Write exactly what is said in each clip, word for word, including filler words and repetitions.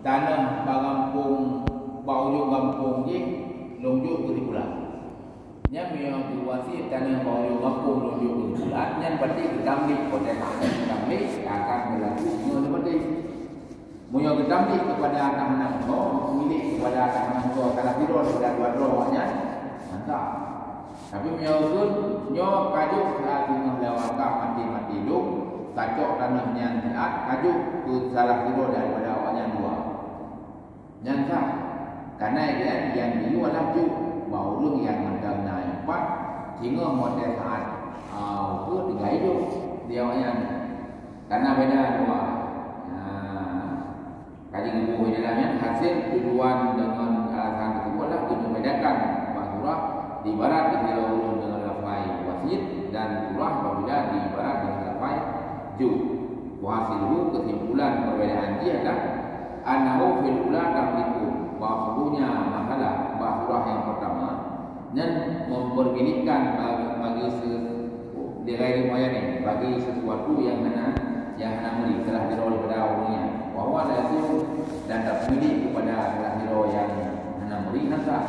Tanoh bak gampông, bak ujông gampông jih, lôn jok keu si pulan. Nyan meunyoe geuwasiet tanoh bak ujông gampông lôn jok keu si pulan, nyan berarti geutamlik, proses geutamlik akan berlaku meunyoe maté. Meunyoe geutamlik keupada tahanan soe, milék keupada tahanan soe, salah sidroe daripada dua droe awaknyan, mantap. Tapi meunyoe ulôn, nyoe ka jok siat singoh lewat ka maté-maté lôn, ka cok tanoh nyan siat, ka jok keu salah sidroe daripada awaknyan dua. Nyan sah. Karena nyan nyang geuyue adalah jok bak ureueng nyang mantong na nyang pat, singoh watèe saat, a, ukeue tinggai jok di awaknyan. Karena beda dua. Nah, Kaji geuboh di dalam nyan, hasil tujuan deungon alasan tersebut adalah geubedakan bak surah diibarat di sidroe ureueng deungon lafai wasiet dan surah apabila diibarat deungon lafai jok. Wa hasiluhu, kesimpulan perbedaan jih adalah annahu fil ula tamliku, bahwa sesungguhnya masalah bak surah yang pertama nyan mempermilikkan bagi, bagi se-, li ghairi muayyanin, bagi sesuatu yang hana, yang hana meuri, salah sidroe daripada ureueng nyan. Wa huwa la yasihu, dan tak pemilik kepada salah sidroe yang hana meuri, hana sah.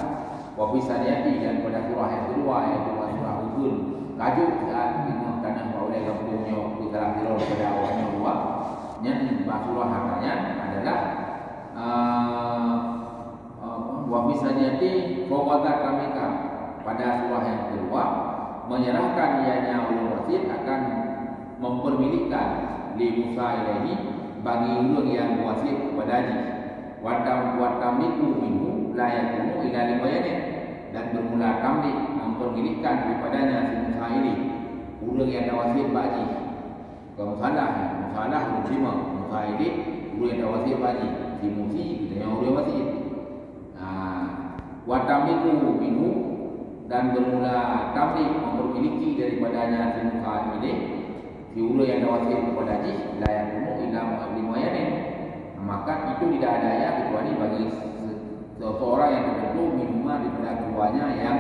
Wa fi saniyati, dan pada surah yang kedua, iaitu surah Hudhud, ka jok siat singoh tanoh bak ulèe gampông nyoe keu salah sidroe daripada awaknyan dua, nyan bak surah hata nyan adalah, ah, Wa fi saniyati fawwadat tamlika, pada surah yang kedua, menyerahkan ianya ulun wasiet akan mempermilikkan li musa ilaihi, bagi ureueng nyang wasiet kepada jih. Wa tam-, wa tamliku minhu la yakunu illa li muayyanin, dan bermula tamlik, mempermilikkan daripadanya si musa ilaihi, ureueng nyang tawasiet bak jih. Kon musalah, musalah ureueng sima, musa ilaihi ureueng nyang tawasiet bak jih, si musi geutanyoe ureueng wasiet. Nah, wa tamliku minhu, dan bermula tamlik, mempermiliki daripadanya si musa ilaihi, si ureueng nyang tawasiet kepada jih, la yakunu illa li muayyanin. Maka itu tidak ada ia kecuali bagi se-, seseorang yang tertentu minhuma daripada keduanya yang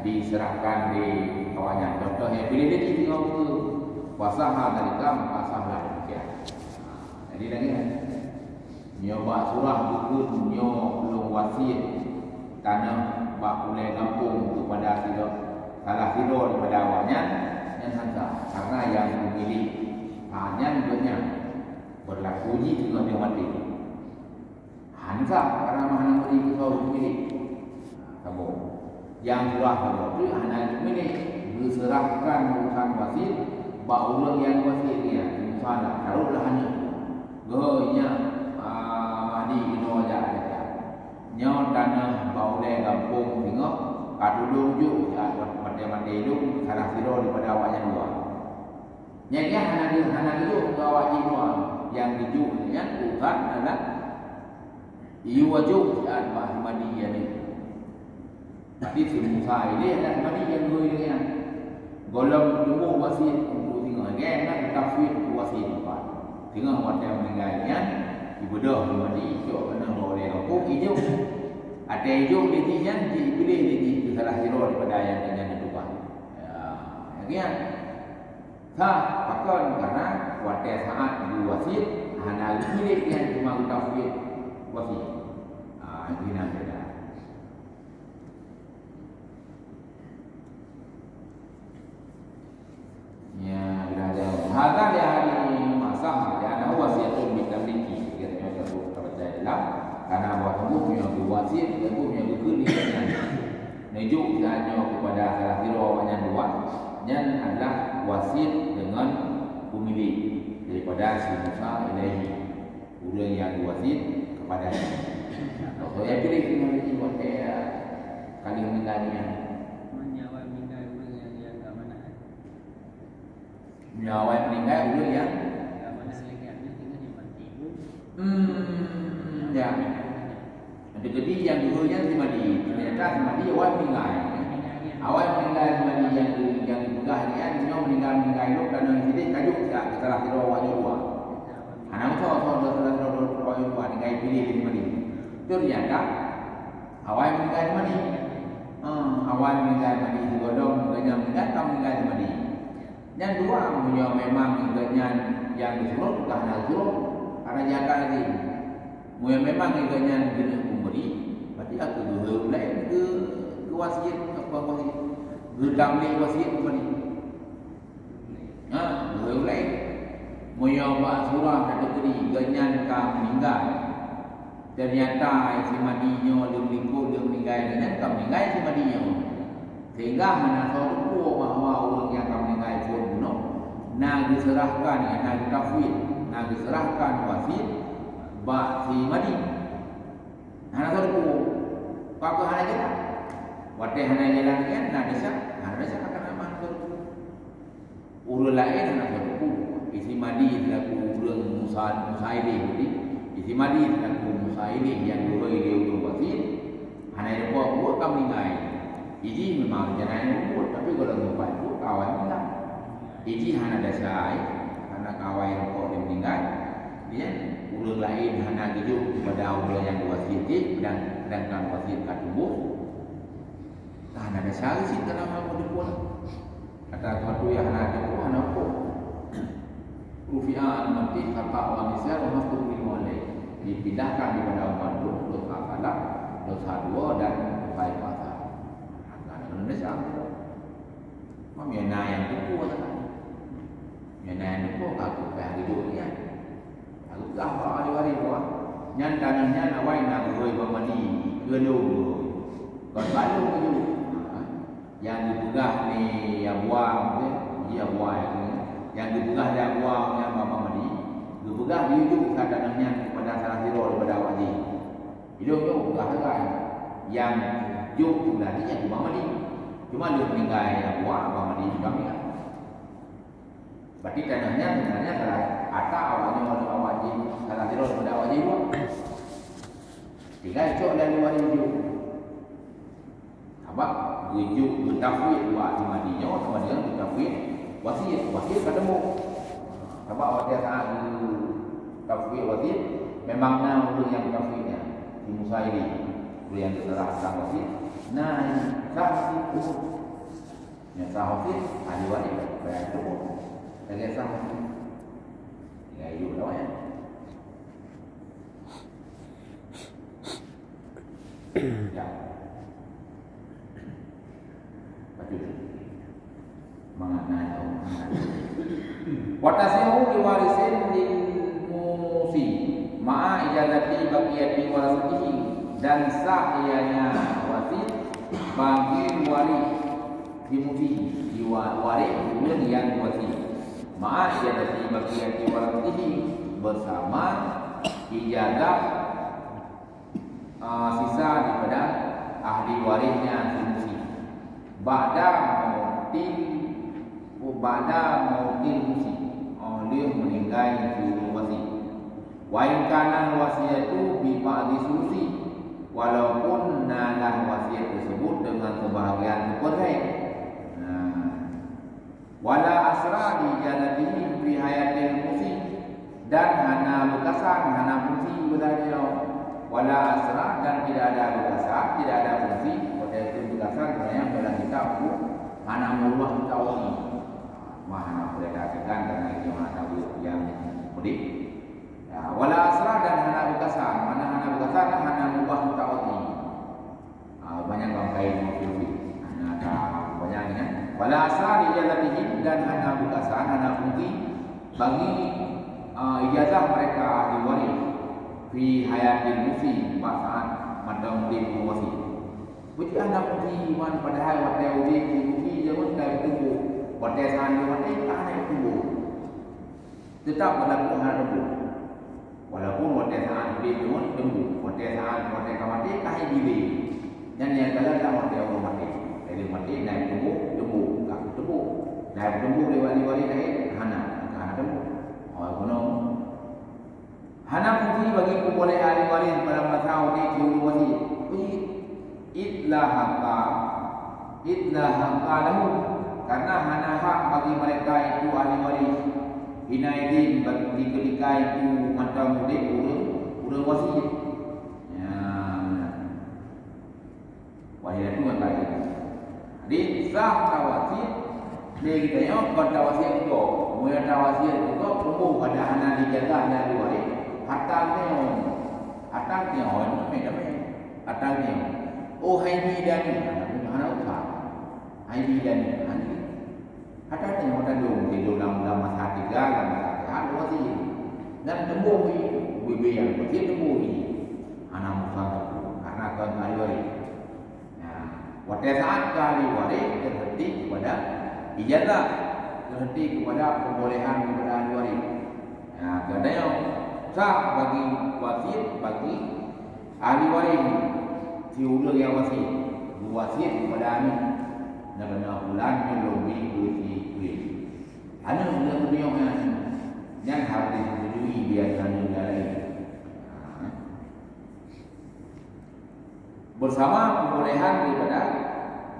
diserahkan di kawannya. Contoh nyang piléh lé jih singoh ukeue, wa sahha dzalika, maka sahlah demikian. Jadi lagèe nyan. Nyoe bak surah bukon nyoe lôn wasiet tanoh bak ulèe gampông kepada sidroe, salah sidroe daripada awaknyan, nyan hana sah. Karena nyang pemilik, ha, nyan gobnyan, berlaku jih singoh jeuet maté. Hana sah, karena hana meuri keu soe pemilik. Sambông. Nyang surah saboh treuk hana pemilik, geuseurahkan urusan wasiet bak ureueng nyang wasiet nyan. Misalnya, taruhlah aneuk geuh nyan, ah, Mahdi keunoe jak lé. Nyoe tanoh bak ulèe gampông singoh ka tulông jok, jak maté-maté lôn salah sidroe daripada awaknyan dua. Nyan, nyan hana geu-, hana geujok keu awak jih dua. Nyang geujok nyan urusan adalah iyue jok siat bak si Mahdi nyan. Tapi si Musa ilèe adalah si Mahdi nyang geuyue nyan. Gohlom tuboh wasiet untuk singoh. Lagèe na geutafwid wasiet teumpat. Singoh watèe meuninggai nyan, ibeudôh si Mahdi, icok keunoe bak ulèe gampông, ijok. Watèe ijok lé jih nyan, jipiléh lé jih keu salah sidroe daripada nyang, nyang teutuban. Ya, lagèe nyan. Sah, pakon? Karena watèe saat geuwasiet, hana geupiléh nyan, cuma geutafwid wasiet. Ah, itu nan beda. Ya, beda jauh. Hadza li ahadihima sah, li'annahu wasiyatun bitamliki. Kita tengok satu kata dalam. Karena bahwa sungguhnya geuwasiet, sungguhnya geukheun nyan. Neujok siat nyoe kepada salah sidroe awaknyan dua, nyan adalah wasiet deungon peumilék daripada si Musa ilaihi, ureueng nyang geuwasiet kepada nyan. Soe nyang piléh si Musa ilaihi watèe ka lheueh meuninggai nyan? Meunyoe awai meuninggai ureueng nyang, nyang ka manah, eh? Meunyoe awai meuninggai ureueng nyang, hmm, ya. Teukeudi nyang geuhôi nyan si Mahdi. Teunyata si Mahdi awai meuninggai. Awai meuninggai si Mahdi nyang geu-, nyang geupeugah nyan, nyoe meuninggai, meuninggai lom, dan nyang sideh ka jok siat keu salah sidroe awaknyan dua. Hana meusoe-soe salah sidroe awaknyan dua, tinggai piléh lé si Mahdi. Teunyata awai meuninggai si Mahdi. Hmm, awai meuninggai si Mahdi, sigohlom gobnyan meuninggai, ka meuninggai si Mahdi. Nyan dua, meunyoe memang gobnyan nyang geusuruh, ka hana geusuruh, hana jaka lagi. Meunyoe memang geuh nyan geuneuk peubri, berarti aku geuhôi ulèe geu-, geuwasiet, apa wasiet? Geutamlék wasiet keumbali. Ha, geuhôi ulèe. Meunyoe bak surah ka teukeudi geuh nyan ka meuninggai, ternyata si Madi nyoe lheueh likot lheueh meuninggai, geuh nyan ka meuninggai si Madi nyoe. Sehingga hana soe teupeue bahwa ureueng nyang ka meuninggai phon bunoe na geuseurahkan, na geutafwid, na geuseurahkan wasiet bak si Madi. Hana soe teupeue. Pakon hana jalan? Watèe hana jalan nyan na desya, hana desya akan aman soe teupeue. Ureueng laén hana soe teupeue. Isi Madi selaku ureueng Musa, Musailih tadi. Isi Madi selaku Musailih nyang geuhôi lé ureueng wasiet. Hana jiteupeue ka meuninggai. Iji memang rencana nyang leumbut, tapi kalau geupat tu ka awai meuninggai. Iji hana desya, hana ka awai rukok lé meuninggai. Nyan ureueng laén hana geujok keupada ureueng nyang geuwasiet jih, sedang-, sedangkan wasiet ka tuboh. Hana desya cit kana mau teupeue. Kata sesuatu nyang hana teupeue, hana huköm. Rufi'a an ummati khata' wa nisyan wa mastu'minu alaih. Dipindahkan daripada umat lôn dosa salah, dosa dua dan dosa puasa. Hana keuneuk desya. Meunyoe na nyang teupeue salah. Meunyoe na nyang teupeue, ka teupeue hidup nyan. Lalu peugah bak ahli waréh bahwa nyan tanoh nyan awai na geuhôi bak Madi, keu lôn geuhôi. Kon bak lôn geujok. Ha. Nyang geupeugah lé Abu Am, ya, Abu Am, nyang geupeugah lé Abu Am nyan bak Madi, geupeugah geujok tanoh nyan keupada salah sidroe daripada awak jih. Ilôn nyoe peugah sagai. Nyang jok tulah nyan Bang Madi. Cuma lheueh meuninggai Abu Am, Bang Madi sudah meuninggai. Berarti tanoh nyan sebenarnya salah ata awak nyoe, awak jih, salah sidroe daripada awak jih dua. Tinggai cok lé ahli waréh jok. Sabab geujok geutafwid bak si Madi nyoe, si Madi nyoe geutafwid wasiet, wasiet ka teumbôk. Sabab watèe saat geutafwid wasiet, memang na ureueng nyang geutafwid nyan, si Musailih, ureueng nyang geuseurah tang wasiet, na sah wasiet teumbôk. Nyang sah wasiet, ahli waréh, bayar teumbôk. Lagèe sah wasiet. Tinggai jok lawak nyan. Ya. Baca. Mangat na ya. Wa tasihhu li warisin lil musi ma'a ijazati baqiyati warasatihi, dan sah ianya wasiet bagi waréh si musi, si wa-, waréh ureueng nyang wasiet. Ma'a ijazati baqiyati warasatihi, bersama ijazah, ah, sisa daripada ahli waréhnya si musi. Ba'da mautil, ba'da mautil musi, oh, lheueh meuninggai si ureueng wasiet. Wa in kana wasiyatu bi ba'di sulusi, walaupun nalah wasiet tersebut dengan sebahagian seperlhèe. Nah. Wala asra li ijazatihi fi hayatil musi, dan hana beukasan, hana fungsi beusaja. Wala asra, dan tidak ada beukasan, tidak ada fungsi. Watèe itu beukasan, sebenarnya dalam kitab tu hana meurubah kitab wali. Mah hana boleh diartikan karena itu hana tahu yang mudik. Ya, wala asra dan hana beukasan, mana hana beukasan, hana meurubah kitab wali. Ah, banyak bangkai mukul. Hana ka banyak ni, kan? Wala asra li ijazatihim, dan hana beukasan, hana fungsi bagi, ah, ijazah mereka ahli waris fi hayatil musi, bak saat mantong udép ureueng wasiet. Beutôi hana fungsi iman, padahai watèe udép si musi jameun ka teumbôk, watèe saat geumaté ka hana teumbôk. Teutap berlaku hana teumbôk. Walaupun watèe saat udép nyoe teumbôk, watèe saat, watèe ka maté ka hai bilé. Nyan nyang galak lam watèe ureueng maté. Lheueh maté na teumbôk, teumbôk, ka teumbôk. Na teumbôk lé ahli waréh laén, hana, ka hana teumbôk. Oh, keunoe. Hana fungsi bagi peuboleh ahli waréh pada masa udép si ureueng wasiet. Id la haqqa, id la haqqa lahu, karena hana hak bagi mereka itu ahli waris. Hina idin, di ketika itu mantong udép ureueng, ureueng wasiet. Ya. Wasiet itu mantong udép. Jadi, sah tawasiet, lé geutanyoe kon tawasiet keudroe. Meunyoe tawasiet keudroe, peuboh pada hana dijaga lé ahli waréh. Harta geutanyoe. Oh, hai bidan ni, hana, hana usah. Hai bidan ni, hana. Ada tengok tandong, tidur dalam, dalam masa tiga, dalam masa tiga, dua sih. Dan tembuh ni, bibi yang kecil tembuh ni. Hana usah, karena kan ahli waris. Nah, watée saat ka ahli waris, terhenti kepada ijazah, terhenti kepada pembolehan kepada ahli waris. Nah, kadang sah bagi wasiat, bagi ahli waris, si ureuëng nyang wasiat, geuwasiat kepada aneuk, na keunoe bulan nyoe lôn bi keu si kueh. Aneuk nyang geutunyok nyan, nyan harus disetujui di aneuk nyang lain. Nah, bersama pembolehan daripada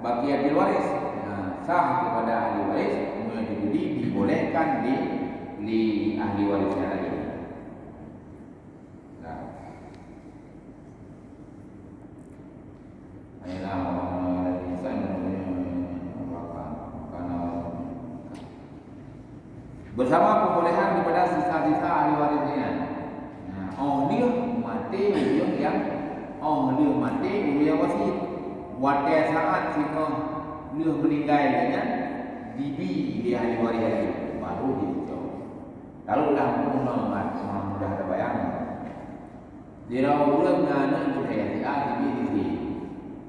bagi ahli waris. Nah, sah kepada ahli waris, menyetujui dibolehkan di, di ahli waris yang lain. Nah. Ayolah, orang-orang yang insan, orang-orang yang makan, makanan. Bersama pembolehan daripada sisa-sisa ahli waris nyan. Nah, oh lheueh maté ureuëng nyang, oh lheueh maté ureuëng nyang wasiat. Watée saat singoh lheueh meuninggai lé nyan, dibi lé ahli waris laén, baru dicok. Taruhlah meunoe, mudah tabayang. Sidroe ureuëng na aneuk geuthée, si A, si B, si C.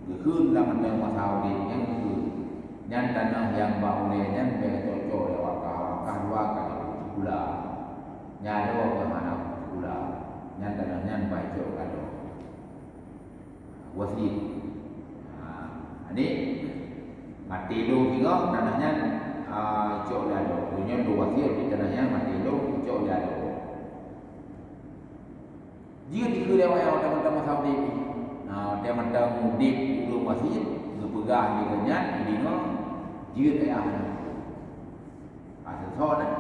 Geukheun lam mantong masa udeb nyan geukheun. Nyan tanoh nyang bak ulée nyan bèk cok-cok lé wakaf, wakaf dua kali sikula. Nyan dua keuh hana sikula. Nyan tanoh nyan bèk cok gadoh. Wasiet. Ha, adik, maté lôn singoh, tanoh nyan, ah, cok lé adoe. Lôn nyan lôn wasiet, tanoh nyan maté lôn, cok lé adoe. Jeuet dikheun lé awak nyang watèe mantong masa udeb. Nah, watèe mantong udeb ureueng wasiet, geupeugah lé gobnyan, jeuet ayah nyan. Ka seusôt, eh.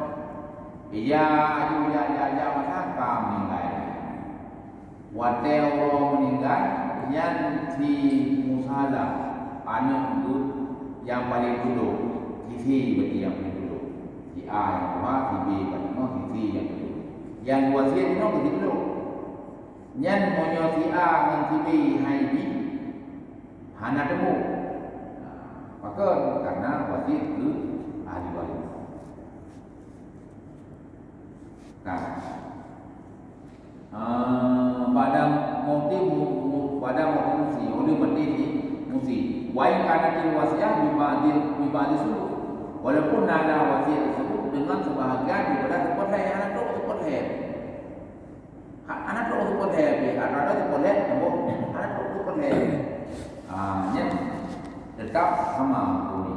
Ija, aju, ija, ija, ija, masa ka meuninggai. Watèe uroe meuninggai, nyan si Musalam, aneuk geuh nyang paleng tulông, si C berarti nyang paleng tulông. Si A nyang dua, si B nyang limong, si C nyang keulhèe. Nyang geuwasiet nyoe keu si tulông. Nyan meunyoe si A ngon si B hai bi, hana teumèe. Nah, pakon? Karena wasiet keu ahli waréh. Nah. Ah, ba'da mauti mu-, mu-, ba'da mauti Musi, oleh mati si Musi. Wa in kanatil wasiyah bi ba'dil, bi ba'dis sulus. Walaupun na wasiet tersebut dengan sebahagian daripada seperlhèe, hana trôk seperlhèe. Ha, hana trôk seperlhèe, tapi hana trôk seperlhèe, tambah hana trôk seperlhèe. Ah, nyan tetap sama bunyi.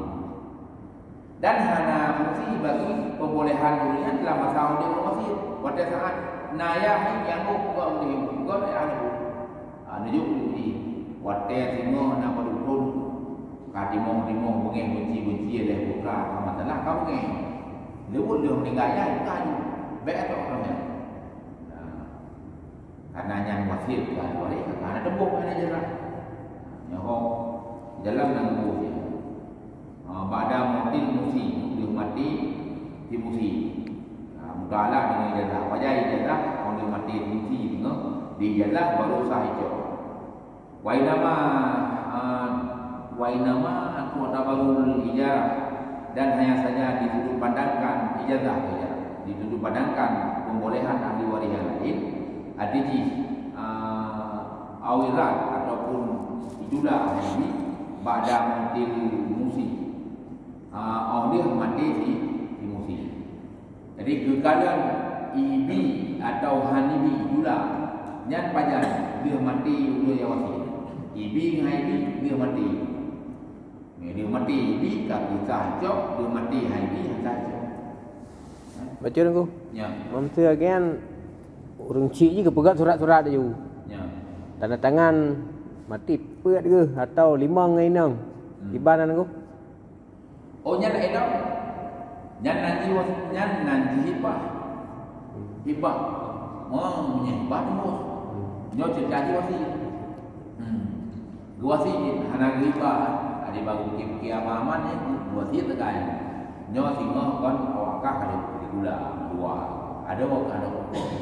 Dan hana fungsi bagi pembolehan ureueng nyan dalam masa udeb ureueng wasiet. Watèe saat na yah nyang buet, buet ureueng nyan buet, buet yah nyang buet. Ah, nunjuk bunyi. Watèe singoh na padum thôn, ka timoh-timoh beungèh, beunci-beunci lé putra, ka masalah ka beungèh. Leuweuh lheueh meuninggai yah, ka ju. Bèk tok ureueng nyan. Nah. Karena nyan wasiet keu ahli waréh, ka hana teuboh, hana jeulaih. Nyoe ho, dalam nan geuboh nyan. Ha, ba'da mautil Musi, lheueh maté si Musi. Ha, muta'allaq deungon ijazah. Pajan ijazah, lheueh maté si Musi, deungon di ijazah baru sah icok. Wa innama, ha, wa innama tu'tabarul ijarah, dan hanya saja disudut pandangkan ijazah saja, disudut pandangkan pembolehan ahli waréh nyang laén, arti jih, ah, awirat ataupun itulah ahli ba'da mautil Musi, ah, óh lheueh maté si, si Musi. Jadi, geukalon ibi atawa han ibi jula, nyan pajan lheueh maté ureueng nyang wasiet. Ibi ngon han ibi lheueh maté. Lheueh maté ibi ka pisah cok, lheueh maté han ibi han cok. Baca Teungku. Ya. Maksud agian ureueng chik jih geupeugah surat-surat laju. Ya. Tanda tangan maté peuet geuh atau limong ngon inong. Hmm. Iban Teungku. Oh, nyan laén tau. Nyan nan jiwas-, nyan nan jihibah. Hibah. Wah, meunyo hibah tembus. Nyoe cerita jiwasiet. Hmm. Geuwasiet hana geuhibah. Ada baru ki-, kiamat-amat ni, geuwasiet tegai. Nyoe singoh kon awak kah ada gula, dua. Ada awak ada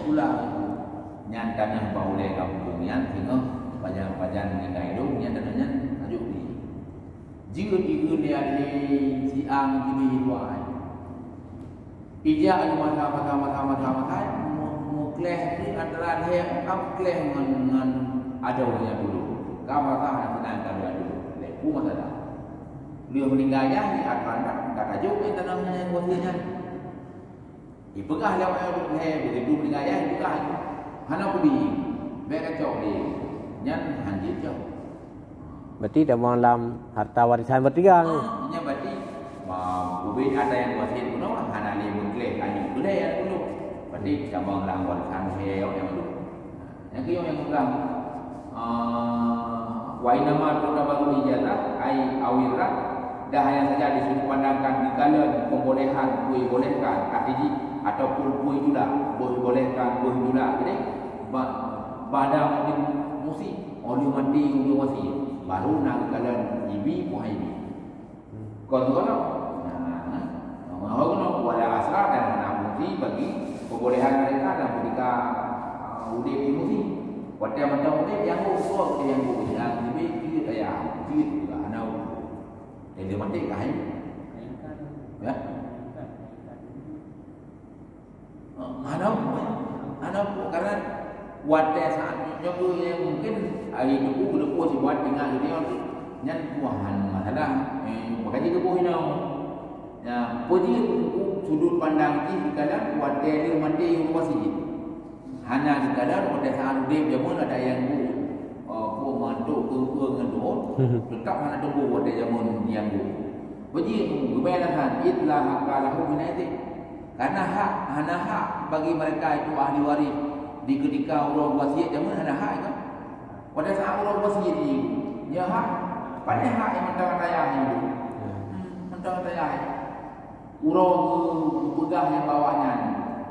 gula. Nyan tanah bak ulèe gampông nyan singoh pajan-pajan ninggai dong, nyan tanah nyan Jeuet ikheun lé até siang jibeuet luwai. Ijak lé masa, masa, masa, masa, masa, mu-, mukléh di antara lhèe, ka mukléh ngon, ngon adoe nyan dulu. Ka masa hana seunang ka dulu. Lé pu masa dah. Lheueh meuninggai ayah, di antara ka tajok di tanah nyan, wasiet nyan. Ipeugah lé awak nyan, "Hai, begitu meuninggai ayah, ipeugah. Hana kubi. Bèk kacok lé." Nyan han jeuet cok. Berarti tamong lam harta warisan bertiga. Ah, nyan berarti, ah, ubé ada nyang wasiet bunoe, hana lé meugleh, hana lé meugleh nyang dulu. Berarti tamong lam warisan lhèe awak nyan dulu. Nyang keu nyoe nyang peugah, ah, wa innama tu'tabaru ijazah, ai awirah, dah hanya saja di sudut pandang kan dikalon pembolehan, dibolehkan, arti jih, ataupun peuitulak, dibolehkan, diitulak, jadi, ba-, ba'da mautil musi, óh lheueh maté ureueng wasiet, baru na geukalon ibi, poh ibi. Kon tu kan? Nah, nah. Wala asra dan hana fungsi bagi pembolehan mereka dan ketika, uh, udép di musi. Watèe mantong udép, nyang geuh, geuh nyang geuh, nyang geuh, jeuet ayah, jeuet juga, hana udép. Jadi maté kah, eh? Ya? Hana, hana, karena watèe saat nyoe mungkin hari Teungku, Teungku sibuat ingat gitu, nyan Tuhan masalah, eh, makanya geuboh inong. Ya, peue jih sudut pandang jih dikalon watèe lheueh maté ureueng wasiet. Hana dikalon watèe saat udép jameun ada nyang bu, eh, peue mantuk keu-keu ngon doh, tetap hana teupeu watèe jameun nyang bu. Peue jih geubai alasan, "Id la haqqa lahu min aidih." Karena hak, hana hak bagi mereka itu ahli waris di ketika uroe wasiet jameun hana hak itu. Pada saat uroe wasiet ni, nyan hak, pada hak nyang mantong ata yah nyan tu. Hmm, mantong ata yah. Uroe geupeugah nyang bak awak nyan,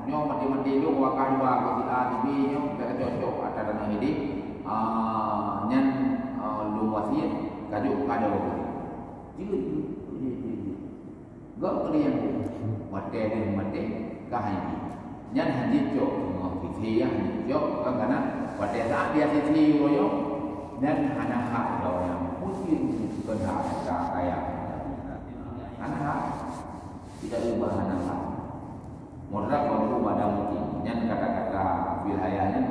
nyoe maté-maté lôn wakah dua keu si A, si B nyoe, bèk cocok ata tanah idéh. Ah, nyan, ah, lôn wasiet, ka jok keu adoe. Jeuet, jeuet, jeuet, jeuet. Gob keu nyang watèe lheueh maté ka hai jih. Nyan han jeuet cok, teuma sisi nyang han jeuet cok, kan kana watèe saat dia sisi uroe nyan, nyan hana hak droe nyang mungkin bukan hak ka kaya. Hana hak. Tidak ubah hana hak. Mutlak waktu pada mungkin. Nyan kata-kata wilayah nyan,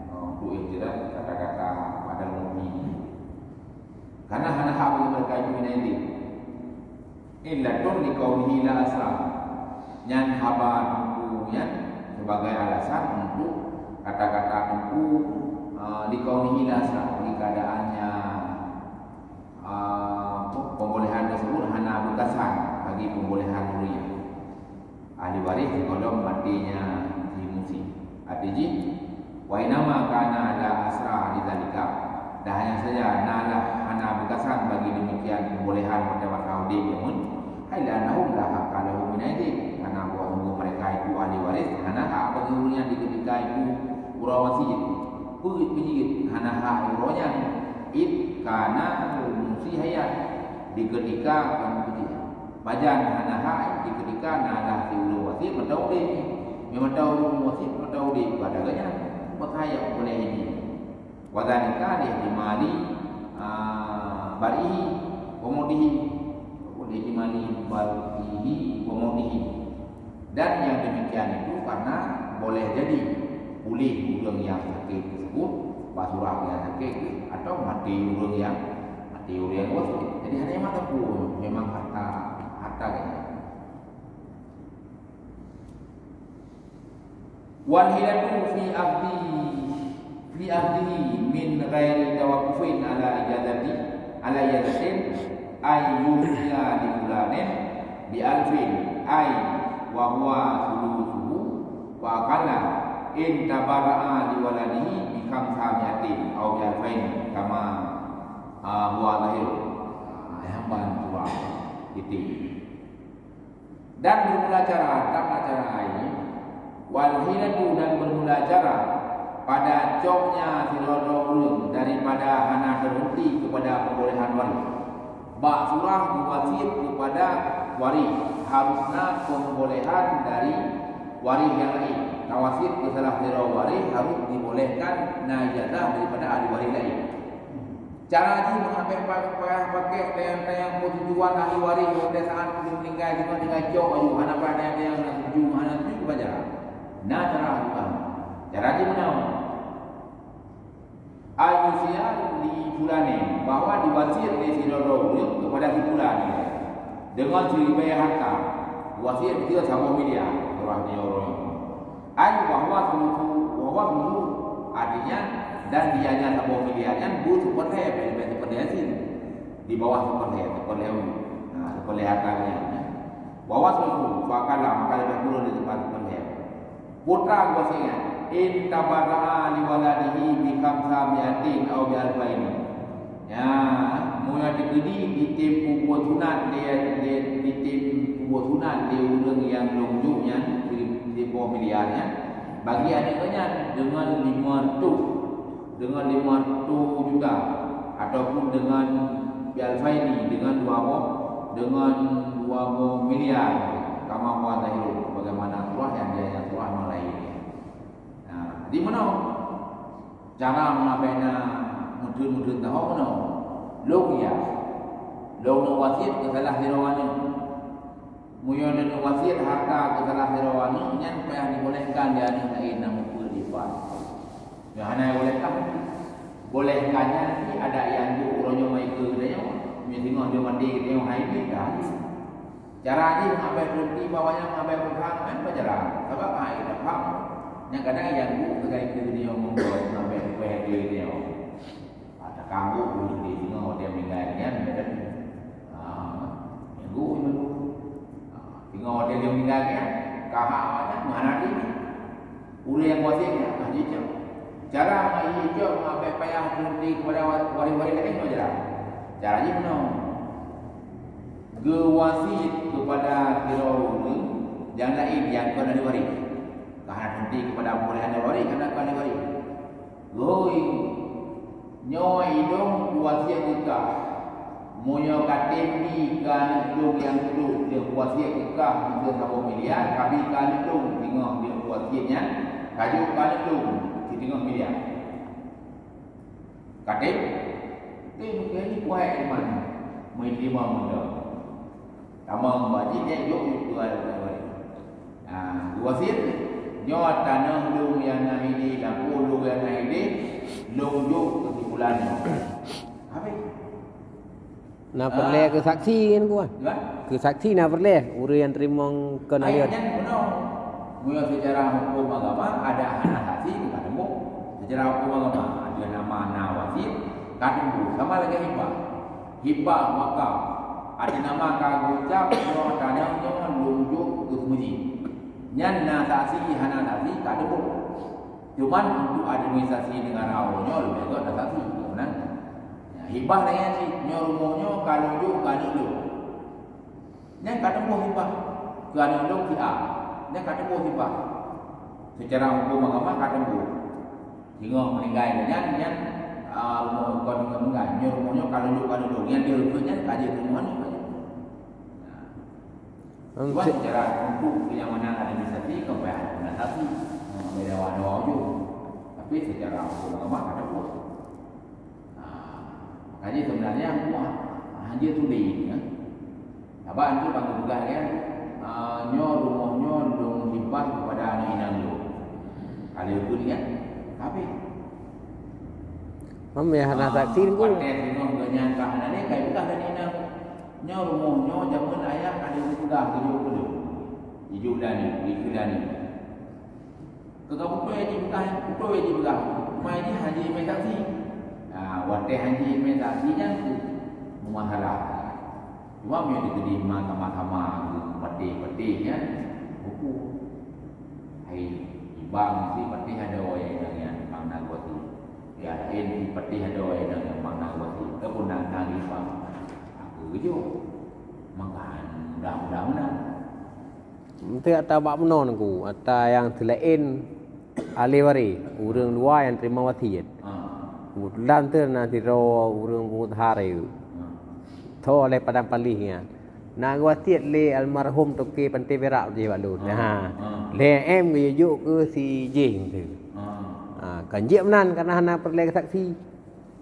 eh, untuk ikhtirat kata-kata pada mungkin. Karena hana hak bagi mereka itu minaidik. Illatun liqaulihi la asra. Nyan haba Teungku nyan sebagai alasan untuk kata-kata Teungku, ah, liqaulihi la asra, bagi keadaannya, ah, pembolehan tersebut hana beukesan bagi pembolehan ureueng. Ahli waréh sigohlom maténya si musi. Arti jih, wa innama kana la asra li dzalika. Dan hanya saja na lah hana beukesan bagi demikian pembolehan pada masa udép jameun. Ai la annahum la haqqa lahum min aidih. Karena bahwa sungguh mereka itu ahli waris, hana hak bagi ureueng nyan di ketika itu uroe wasiet. Peue jeuet hana hak uroe nyan. Id kana musi hayat. Di ketika kon udép. Pajan hana hak di ketika na lah si ureueng wasiet mantong udép. Meunyo mantong ureueng wasiet mantong udép, pada geuh nyan, buet hai nyang boleh ini. Wa dzalika li ihtimali, ah, bar'ihi wa mautihi. Li ihtimali bar'ihi wa mautihi. Dan yang demikian itu karena boleh jadi puléh ureueng nyang sakét tersebut, bak surah nyang sakét, atau maté ureueng nyang, maté ureueng nyang sakét. Jadi, hana nyang mata pun, memang harta, harta geuh nyan. Wal hilatu fi akhdhi, fi akhdhihi min ghairi tawaqqufin ala ijazati, ala ijazatin, ay yuhdiya li fulanin bi alfin, ay wa huwa thuluthuhu wa aqalla, in tabarra'a li waladihi bi khamsa mi'atin aw bi alfain kama, ah, huwa zahir. Ah, nyang ban tuan. Titik. Dan bermula cara, tama cara lain, wal hilatu dan bermula cara, pada coknya sidroe-droe ureueng daripada hana terhenti kepada pembolehan waris. Bak surah meuwasiet kepada waris, harusna pembolehan dari waris yang lain. Tawasiet keu salah sidroe waris harus dibolehkan na ijazah daripada ahli waris lain. Cara jih meuhabéh pa-, payah pakék tayang-tayang peutujuan ahli waréh watée saát ureuëng meuninggai, jinoe tinggai cok aju, hana payah tayang-tayang na tuju, hana tuju keubah cara. Na cara aju. Cara jih meunoe. Ayusia li fulani, bahwa diwasiat lé sidroe ureuëng kepada si fulan deungon siribée harta. Wasiat beutôi saboh miliar, ureuëng nyoe ureuëng. Ai bahwa sulusu, bahwa sulusu, artinya, dan dianya saboh miliar nyan beuseupeurlhée, leubeh seupeurlhée cit. Di bawah seupeurlhée, seupeurlhée, nah, seupeurlhée harta nyan. Bahwa sulusu, fakala, maka leubeh kureueng di teumpat seupeurlhée. Putra geuh singat, in tabara'a li waladihi bi khamsa mi'atin au bi alfaini. Ya, meunyoe teukeudi ditem peubuet sunat lé, lé, ditem peubuet sunat lé ureuëng nyang lôn jok nyan, siboh miliar nyan, bagi aneuëk nyan deungon limong reutôh, deungon limong reutôh juta, ataupun deungon bi alfaini, deungon dua boh, deungon dua boh miliar, kama huwa zahirun, sebagaimana surah nyang dia, nyang surah mulai. Nah, di meunoe? Cara meuhabéh na meutheun-meutheun tahom nyoe. Lôn ya. Lôn neuwasiat keu salah sidroe aneuëk. Meunyoe neuwasiat harta keu salah sidroe aneuëk, nyan payah dibolehkan lé aneuëk laén nyang mupeue dipat. Nyoe hana bolehkan. Bolehkan nyan cit adat nyang buet uroe nyoe meukeu geutanyoe. Meunyoe singoh jeuet maté geutanyoe hai jih dah. Cara jih meuhabéh peureuti bak awak nyan meuhabéh peureuti nyan bak jalan. Sabab hai tafaham. Nyang kadang nyang bu keugai keu nyoe meuhabéh peureuti nyoe. Ah, takanggu dulu di singoh watée meuninggai nyan, ya kan? Ah, nyang bu nyoe. Ah, singoh watée dia meuninggai nyan, kahak awak nyan meuhana diri. Ureuëng nyang wasiat nyan ka jicok. Cara meuhana jicok meuhabéh payah peureuti kepada wa-, waréh-waréh laén bak jalan. Cara jih meunoe. Geuwasiat keupada sidroe ureuëng nyang laén nyang kon ahli waréh. Ka hana teuntée keupada peue lé ahli waréh, karna kon ahli waréh. Geuhôi, nyoe idong kuwasiat keu kah. Meunyoe ka tem bi keu aneuëk lôn nyang keudua, lheueh kuwasiat keu kah miseue saboh miliar, ka bi keu aneuëk lôn singoh lheueh kuwasiat nyan, ka jok keu aneuëk lôn siteungoh miliar. Ka tem? Tem, keu nyan kuwasiat iman. Meuiman muda. Tamong bak jih, jok yue tuan. Ha, geuwasiat, nyoe tanoh lôn nyang na ideh, lampôh lôn nyang na ideh, lôn jok keu si fulan nyoe. Habéh. Na peureulée keu saksi nyan, Tuan? Ya? Keu saksi na peureulée, ureuëng nyang teurimong kon ahli waréh. Nyan bunoe. Meunyoe secara huköm agama, ada hana saksi ka teumbôh. Secara huköm agama, ada nama na wasiat, ka teumbôh. Sama lagée hibah. Hibah wakaf. Até nama ka geucab, nyoe tanoh nyoe lôn jok keu seumeujih. Nyan na saksi, hana saksi, ka teumbôh. Cuman untuk administrasi negara uroe nyoe leubeh gét na saksi, meunan. Ya, hibah laén cit, nyoe rumoh nyoe ka lôn jok keu aneuëk lôn. Nyan ka teumbôh hibah keu aneuëk lôn si A. Nyan ka teumbôh hibah. Secara huköm agama ka teumbôh. Singoh meuninggai nyan, nyan, ah, rumoh kon singoh meuninggai. Nyoe rumoh nyoe ka lôn jok keu aneuëk lôn. Nyan di rumoh nyoe ka jeuet rumoh nyoe. Nah. Cuman secara untuk kenyamanan administrasi, kan payah administrasi. Hmm, beda warna ujung. Tapi secara hukum agama ada pun. Nah, makanya sebenarnya aku ha-, hanya tulis, ya. Sabab itu bang petugas, ya. Ah, nyoe rumoh nyoe lôn hibah kepada anak inang lôn. Kalau itu dia, habis. Mam ya hana saksi pun. Watée singoh geunyang ka hana lé, kai peugah lé inong. Nyoe rumoh nyoe jameun ayah ka lheueh peugah geujok keu lôn. Jijok lé aneuk, jikheun lé aneuk. Keu ka beutôi jipeugah, beutôi jipeugah. Mai jih hana jimé saksi. Ha, watée hana jimé saksi nyan kheueh meumasalah. Cuma meunyoe teukeudi sama-sama geupatéh-patéh nyan, huköm. Hai, ibang si patéh adoe nyang, nyang makna geuwasiet. Ya, laén si patéh adoe nyang, nyang makna geuwasiet. Ataupun nang, nang ibang. Aku geujok. Maka mudah-mudahan meunan. Enteuk ata bak meunoe Teungku, ata nyang seulaén ahli waréh, ureuëng luwa nyang teurimong wasiet. Ah. Keubeutulan teuh na sidroe ureuëng pungut hareuem. Ah. Tho lé Padang Palih nyan. Na geuwasiet lé almarhum Toke Panté Perak jih bak lôn. Ah. Ha. Ah. Lhée M geuyue jok keu si Jeng teuh. Ah. Ha, kan jeuet meunan, karna hana peureulée saksi.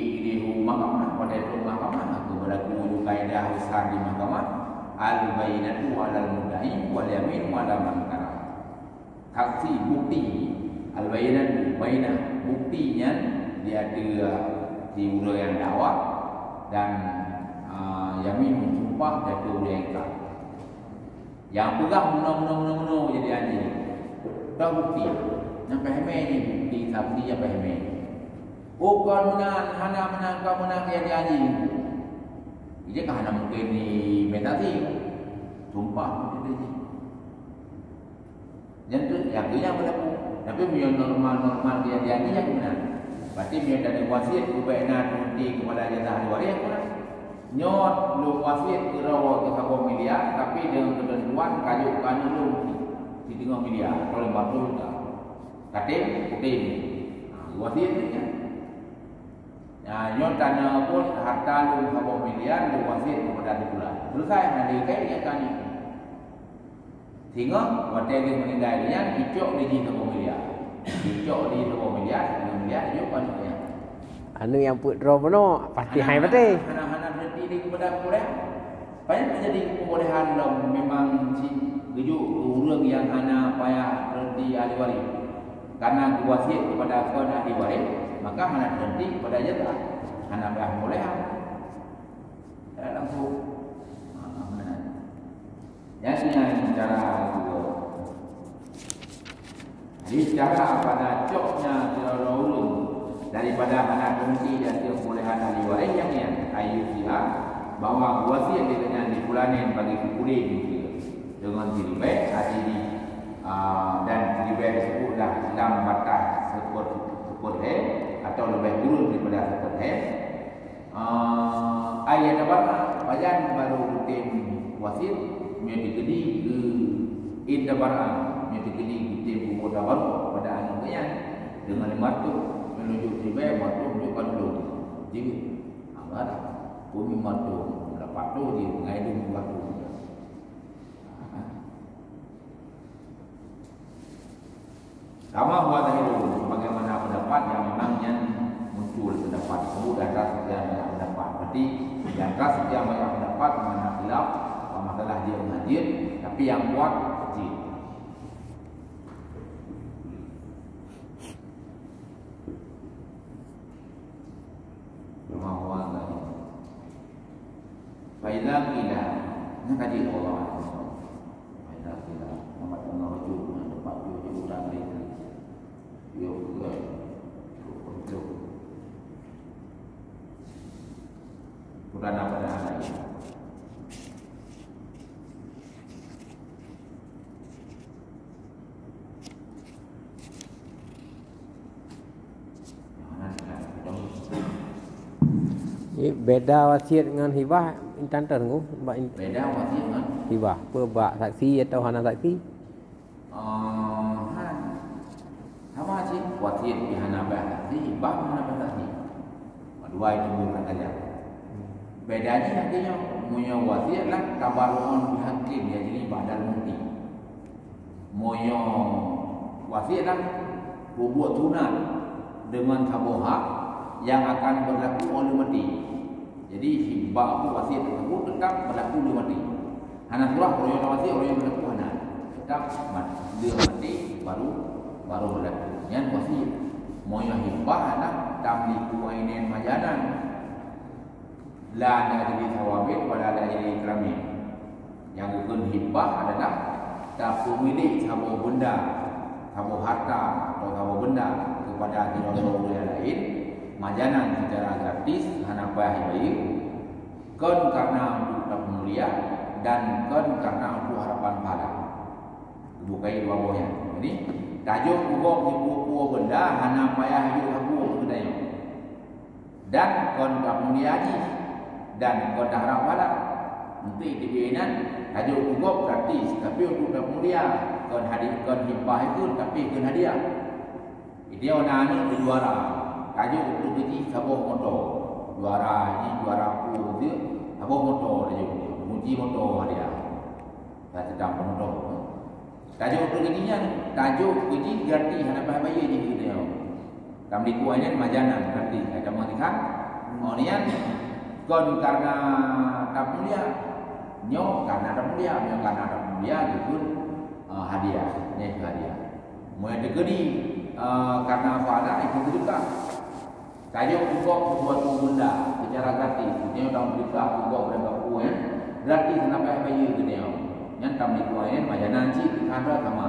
di, di mahkamah, pada itu mahkamah, aku berlaku juga kaedah besar di mahkamah, al-bayyinatu 'alal mudda'i wal yaminu 'ala man ankara. Saksi, bukti, al-bayyinatu, bayyinah, bukti nyan di ateueh si ureueng nyang dakwa, dan, ah, yamin, sumpah, di ateueh ureueng nyang ingkar. Nyang peugah meunoe, meunoe, meunoe, meunoe jadi anjing. Toh bukti. Nyang peuhemé jih bukti, saksi nyang peuhemé. Oh, kon meunan, hana meunan, kon meunan, jadi anjing. Jadi kan hana mungkin di meta sih. Sumpah beutôi jih. Nyan tu, nyang tu nyang berlaku. Tapi meunyoe normal-normal dia jadi nyang meunan. Berarti meunyoe dari wasiat ubek na nanti kepada jatah ahli waris, nyang meunan. Nyoe lôn wasiat keu droe keu saboh miliar, tapi deungon keutentuan ka jok keu aneuk lôn siteungoh miliar, atau lima puluh juta. Katem, kutem. Ha, wasiat tu nyan. Nah, nyoe tanyoe pun harta lôn saboh miliar, lôn wasiat kepada si fulan. Selesai, hana lé kai nyang kani. Singoh watèe lheueh meuninggai nyan, icok lé jih saboh miliar. Icok lé jih saboh miliar, saboh miliar, icok keu aneuk nyan. Aneuk nyang peuet droe bunoe, pasti hai patéh. Hana, hana, hana berhenti di kepada peureulèe. Payah teujadi peubolehan lom memang cit geujok keu ureueng nyang hana payah berhenti ahli waris. Karena geuwasiat kepada kon ahli waris, maka hana berhenti kepada jatah. Hana payah peubolehan. Ya, langsung. Ha, ha, ha. Nyan, nyan cara kedua. Jadi, cara pada coknya sidroe ureueng daripada hana teunti dan teubolehan ahli waréh nyang nyan, ayu siha, bahwa wasiat lé geuhnyan di pulanen bagi si puléng deungon si ribèe, arti di, a, dan si ribèe tersebutlah dalam batas seupôt, seupôt hèn atau leubeh kureueng daripada seupôt hèn. Ah, ai yatabarra, pajan barô geutem wasiet, meunyoe teukeudi keu in tabarra, meunyoe teukeudi geutem peubuet tabarra pada aneuk geuh nyan, deungon lima reutôh, meunyoe jok ribèe, lima reutôh jok keu lôn. Jeuet. Ah, barang. Keu lima reutôh, lapan reutôh jeuet, ngai lôn lima reutôh. Ah. Kama huwa zahirun, sebagaimana pendapat yang memang nyan muncul pendapat tersebut di atas sekian banyak pendapat. Berarti di atas sekian banyak pendapat mana khilaf, apa masalah jeuet ngon hana jeuet, tapi yang kuat jeuet. Kama huwa zahirun. Fa idza qila, nyan ka jeuet Allah. Fa idza qila, Muhammad sallallahu alaihi wasallam, tempat tu jeuet udah kali. Yo, yo. Udah dapat dah lagi. Jadi, beda wasiat ngon hibah, intan teunggu, bak in- Beda wasiat ngon? Hibah, peue bak saksi atau hana saksi? Oh, han. Sama cit, wasiat pih hana bak saksi, hibah pih hana bak saksi. Dua itu bukan saja. Beda jih artinya, meunyoe wasiat lah tabarru'un bihaqqin, ya, jadi badal mauti. Meunyoe wasiat lah peubuet sunat deungon saboh hak nyang akan berlaku óh lheueh maté. Jadi, hibah atau wasiat tersebut tetap berlaku lheueh maté. Hana surah, ureueng nyang wasiat, ureueng nyang berlaku hana. Tetap mat-, lheueh maté baru, baru berlaku. Nyan wasiat. Meunyoe hibah hana tamliku ainan majanan. La li ajli thawabin wa la li ajli ikramin. Nyang geukheun hibah adalah tapeumilék saboh beunda, saboh harta atau saboh beunda keupada sidroe ureueng nyang laén, majanan seucara gratis, hana payah jibayeue, kon karna untuk tapeumulia dan kon karna untuk harapan pahala. Bukai dua boh nyan. Jadi, tajok u gob jipeue-peue beunda, hana payah jok sapeue keu geutanyoe. Dan kon tapeumulia jih, dan kon taharab pahala. Untuk iteubiet inan, tajok u gob gratis, tapi untuk tapeumulia, kon hadi-, kon hibah ikheun, tapi kheun hadiah. Iteubiet na aneuk juara, tajok untuk jih saboh moto. Juara jih, juara peue, saboh moto tajok. Muji moto hadiah. Ka teudang peunutôp. Tajok keu jih nyan, tajok keu jih gratis, hana payah bayeue jih keu geutanyoe. Tamlikua nyan majanan gratis, ka tamong dikhan. Oh nyan kon karena tamulia. Nyoe karena tamulia, nyoe karena tamulia jikheun, eh, hadiah, nyan keu hadiah. Meunyoe teukeudi, eh, karena pahala, itu sedekah. Tajok keu gob sesuatu benda secara gratis, geutanyoe tameuseudekah keu gob dan geupeue, eh, gratis, hana payah bayeue geutanyoe. Nyan tamlikua nyan majanan cit, keu khandra sama.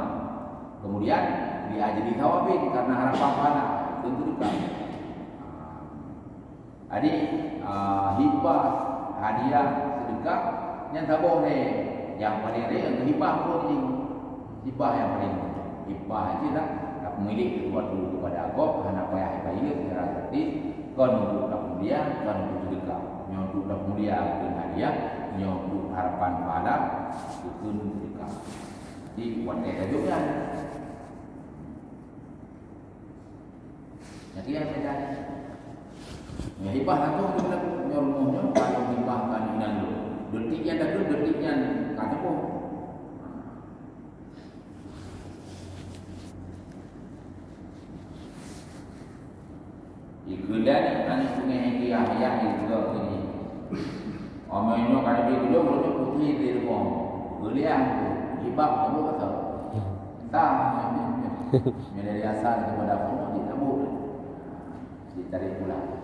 Kemudian, li ajli thawabin, karena harapan pahala, itu sedekah. Jadi, ah, hibah, hadiah, sedekah, nyan saboh lé. Nyang paleng ré, hibah pun jih. Hibah nyang paleng. Hibah jih lah, tapeumilék sesuatu kepada gob, hana payah bayeue secara gratis, kon untuk tamulia, kon untuk sedekah. Nyoe untuk tamulia, keu hadiah, nyoe untuk harapan pahala, keu sedekah. Jadi, watèe tajok nyan. Jadi, nyang beda. Nyang hibah langsung keu nyan, nyoe rumoh nyoe, kalau hibah ka inan lôn. Detik nyan dah tu, detik nyan ka teupeue. Ikeulan aneuk sungai India, ayah di juga ini. Ome nyoe ka leubeh geudoh, lôn putéh di rumoh. Geuliang tu, hibah, teupeue kata. Entah, nyoe dari asal kepada Allah, ditabur. Ditarik pulang.